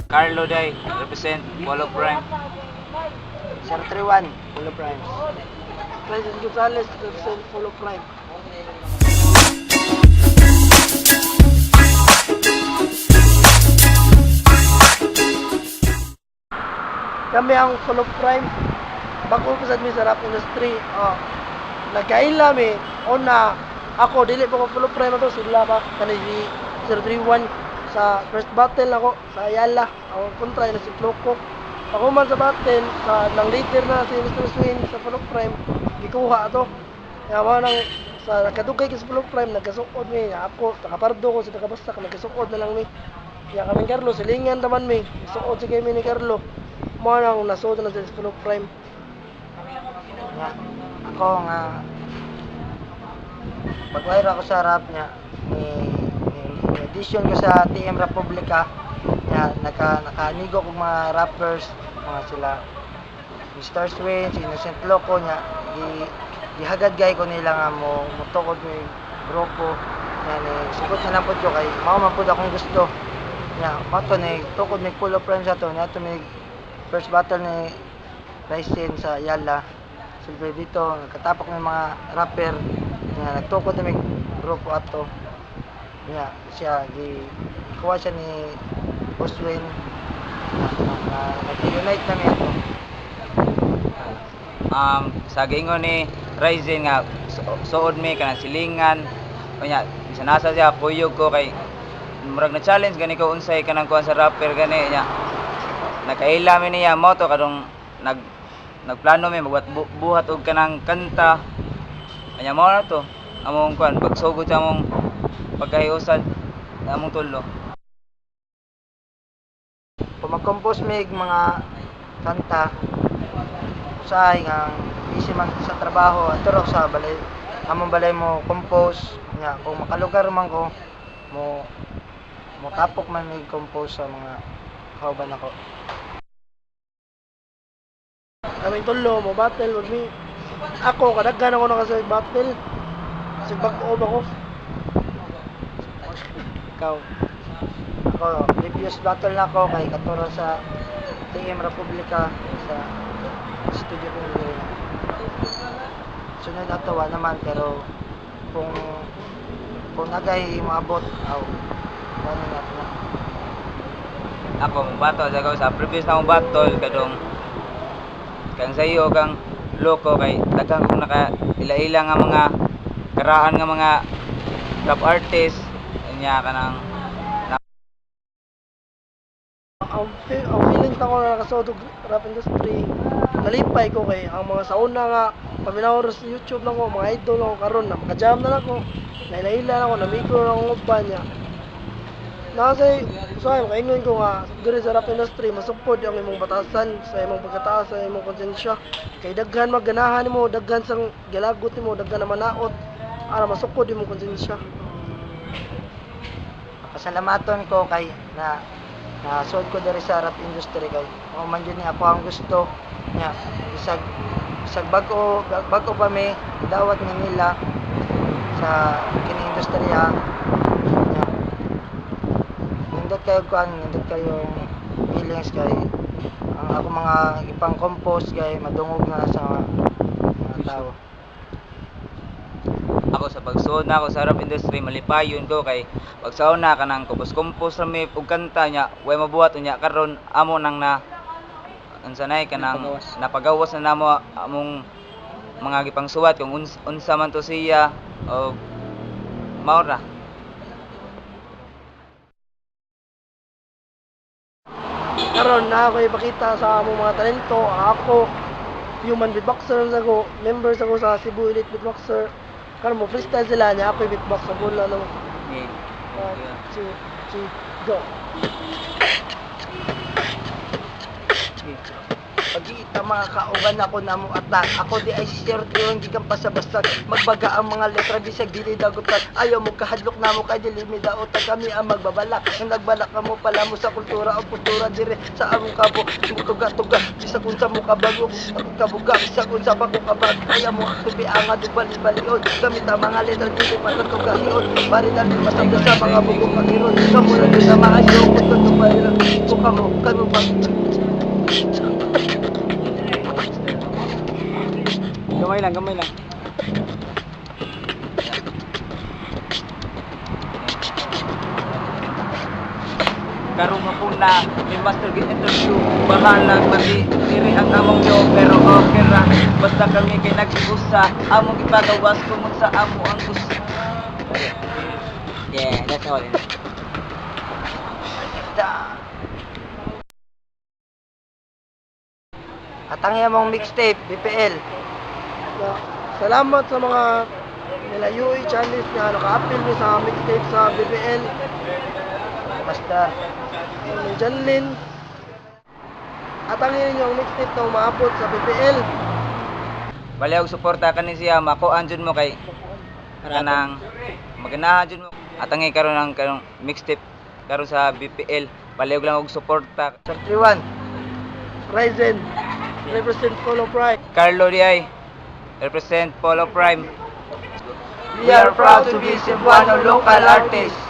Carlo Day, represent Walo Prime. 031, Pulo Primes. President Gonzales, represent Follow Prime. Kami ang Follow Prime. Bago pa sad mi sa rap industry. Oh, nagkaila mi una ako dili pa ko Follow Prime ato, sila pa kani si 031. Sa first battle ako sa Ayala, ako kontra na si Floco. Ako man sa battle sa nang leader na si Mr. Swin sa Follow Prime, gikuha ato. Kaya mo nang sa nakadugay kay sa Follow Prime, nagkasuod mi ako, nakapardo ko sa nakabasak, nagkasuod na lang mi. Kaya kami Carlo, silingan naman mi. Suod si kami ni Carlo. Mo nang nasuod na sa Follow Prime. Nga, ako nga pagwayro ako sa rap niya ni audition ko sa TM Republica niya, nakaamigo kog mga rappers, mga sila Mr. Swain, si Innocent Loco niya, gihagad gay ko nila nga mo mutukod mi grupo niya. Ni sugot na lang pud ko kay mao man pud akong gusto niya. Mao to ni tukod mi Pulo Prime sa to niya to mi first battle ni Ryzen sa Ayala. Siyempre dito nagkatapok may mga rapper nga nagtukod na may grupo ato niya. Siya gi kuha siya ni Oswin na nag-unite kami ato. Sa giingon ni Ryzen nga suod mi kanang silingan. Unya bisan nasa siya kuyog ko kay murag na challenge gani ko unsay kanang kuan sa rapper gani nya. Nakaila mi niya mo to kadong nagplano mi magbuhat buhat og kanang kanta. Anya mo na to among kuan pagsugod sa among pagkahiusan among tulo. Kung mag-compose mig mga kanta, usahay nga busy man sa trabaho, ato ra sa balay, among balay mo compose nya. Kung makalugar man ko mo mo tapok man mig compose sa mga kauban ako. Kaming tulo mo battle wag mi. Ako kadaghan ako naka sa battle. Kasi bag-o ba ko? Ikaw? Ako, previous battle na ako kay katura sa TM Republica sa studio ko nila. Sunod ato wa naman, pero kung kung nagay maabot aw ano na na. Ako mo battle sa sa previous na akong battle kadong kang sayo kang loko kay daghan kong naka ila-ila nga mga karaan nga mga rap artist nya kanang Ang feelings nako na nakasuod og rap industry, nalipay ko kay ang mga sauna nga paminaw sa YouTube nako, mga idol ako karon na makajam na nako, naila-ila nako, namigo na akong uban niya. Nasa usahay makaingon ko nga diri sa rap industry masupod ang imong batasan sa imong pagkataas sa imong konsensya kay daghan magganahan nimo, daghan sang galagot nimo, daghan na manaot ara masukod imong konsensya. Pasalamaton ko kay na nasuod ko diri sa rap industry kay mao man jud ni ako ang gusto nya. Bisag bisag bag-o bag-o pa mi dawat ni nila sa kini industriya nya. Nindot kayo kuan, nindot kayo feelings kay ang ako mga ipang-compose kay madungog na sa mga tao. Ako sa pagsuod na ako sa rap industry, malipayon ko kay pagsaon na kanang kumpos-kumpos ra mi og kanta nya way mabuhat. Unya karon amo nang na unsa nay kanang napagawas na namo among mga gipangsuwat kung unsa man to siya og mao ra. Karon na ako ipakita sa among mga talento. Ako human beatboxer sa ko, member sa ko sa Cebu Elite Beatboxer. Karon mo freestyle sila niya, ako beatbox sa bola no. Okay. 1, 2, 3, go. Pag-iita mga kauban ako namo atak. Ako di ay si Sir Trion gikan pa sa basag. Magbaga ang mga letra bisag dili dagutan. Ayaw mo kahadlok namo kay dili mi daotan. Kami ang magbabalak. Nang nagbalak kamo pala mo sa kultura o kultura dire sa among kabo. Mutuga-tuga bisag unsa mo kabago ako kabuga bisag unsa pa ko kabag. Ayaw mo tubi ang bali-balion. Gamit ang mga letra dili patatugahion. Bari dali masabda sa mga bugong kagiron. Kamo na gyud na maayo ko. Pa mo, kamo pa. Gamay lang, gamay lang. Karong hapon na, may master gi interview. Bahala pati diri ang among yo, pero okay ra. Basta kami kay nag-usa, among ipagawas kung sa amo ang gusto. Yeah, that's all. At ang iyamong mixtape, BPL. Na, salamat sa mga nila UE Challenge nga naka-appeal mi sa mixtape sa BBL. Master. Ni Janlin. At ang inyo ang mixtape na umaabot sa BBL. Bali og suporta kani siya, makuan jud mo kay kanang maganahan jud mo. At ang karon ang kanang mixtape karon sa BPL. Bali og lang og suporta. Sir 31. Ryzen, represent Polo Pride. Carlo Diay, represent Polo Prime. We are proud to be Cebuano local artists.